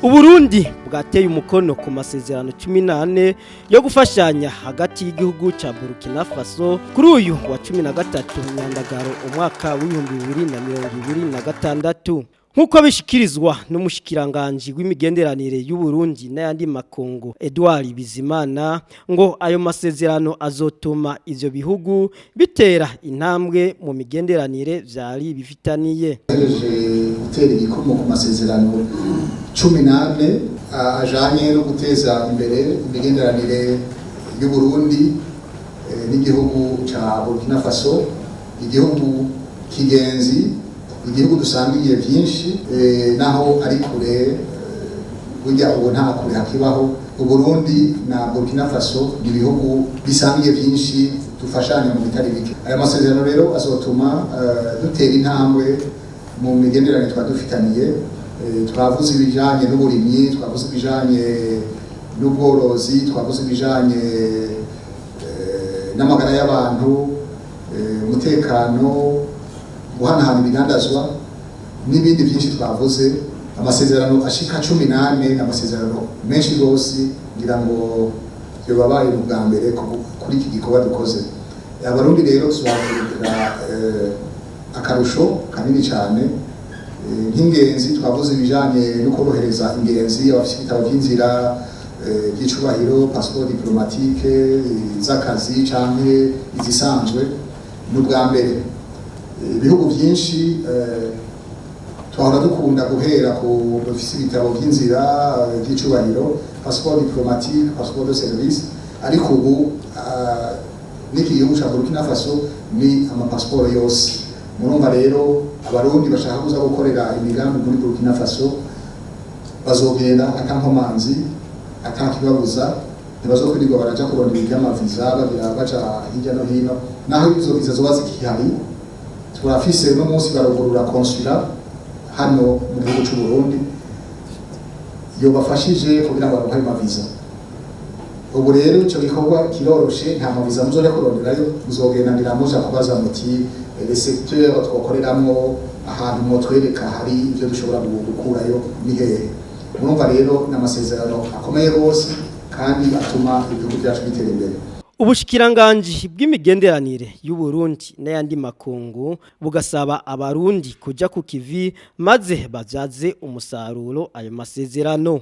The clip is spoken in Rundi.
Uburundi bwateye umukono ku masezerano 14 yo gufashanya hagati y'igihugu ca Burkina Faso kuri uyu wa 13 Nyandagaro umwaka w'2026. Nk'uko bishikirizwa n'umushikiranganji w'imigenderanire y'u Burundi n'ayandi makungu, Edouard Bizimana, ngo ayo masezerano azotuma ivyo bihugu bitera intambwe mu migenderanire vyari bifitaniye. Gutera igikomo ku masezerano 14 ajanye no guteza imbere imigenderanire y'u Burundi n'igihugu ca Burkina Faso, igihugu kigenzi, igihugu dusangiye byinshi, naho ari kure. Burya ubu nta kure hakibaho. Uburundi na Burkina Faso ni ibihugu bisangiye byinshi, dufashanya mu bitari bike. Aya masezerano rero azotuma dutera intambwe mu migenderanire twa dufitaniye. Twavuze ibijanye n'uburimyi, twavuze ibijanye n'ubworozi, twavuze ibijanye n'amagara y'abantu, umutekano, guhanahana ibidandazwa n'ibindi byinshi twavuze. Amasezerano ashika 14, amasezerano menshi rwose, ngira ngo yobabaye mu bwa mbere kuri iki gikorwa dukoze. Abarundi rero tuzakira akarusho kanini cyane nk'ingenzi. Twavuze ibijanye no korohereza ingenzi, abafite ibitabo by'inzira by'icubahiro, passeport diplomatique, z'akazi canke izisanzwe. Ni ubwa mbere ibihugu byinshi twahora dukunda guhera ku bafise ibitabo by'inzira by'icubahiro, passeport diplomatique, passeport de service, ariko ubu n'iki gihugu ca Burkina Faso ni amapasiporo yose. Murumva rero, Abarundi bashaka kuza gukorera imigambi muri Burkina Faso bazogenda ata nkomanzi, ata kibabuza. Ntibazokwirirwa baraja kurondera ivy'amaviza, bagira baja hirya no hino, naho izo viza zoba zikihari. Turafise no munsi barugurura consulat hano mu gihugu c'u Burundi yobafashije kugira ngo baronke ayo maviza. Ubu rero ico gikorwa kiroroshe, nta maviza muzoja kuronderayo. Muzogendanira muja kubaza muti: "Les secteurs twokoreramwo, ahantu mwotwereka hari ivyo dushobora gukurayo ni hehe?" Murumva rero ni amasezerano akomeye rwose kandi atuma ibihugu byacu bitera imbere. Ubushikiranganji bw'imigenderanire y'u Burundi n'ayandi makungu bugasaba Abarundi kuja ku kivi maze bavyaze umusaruro ayo masezerano.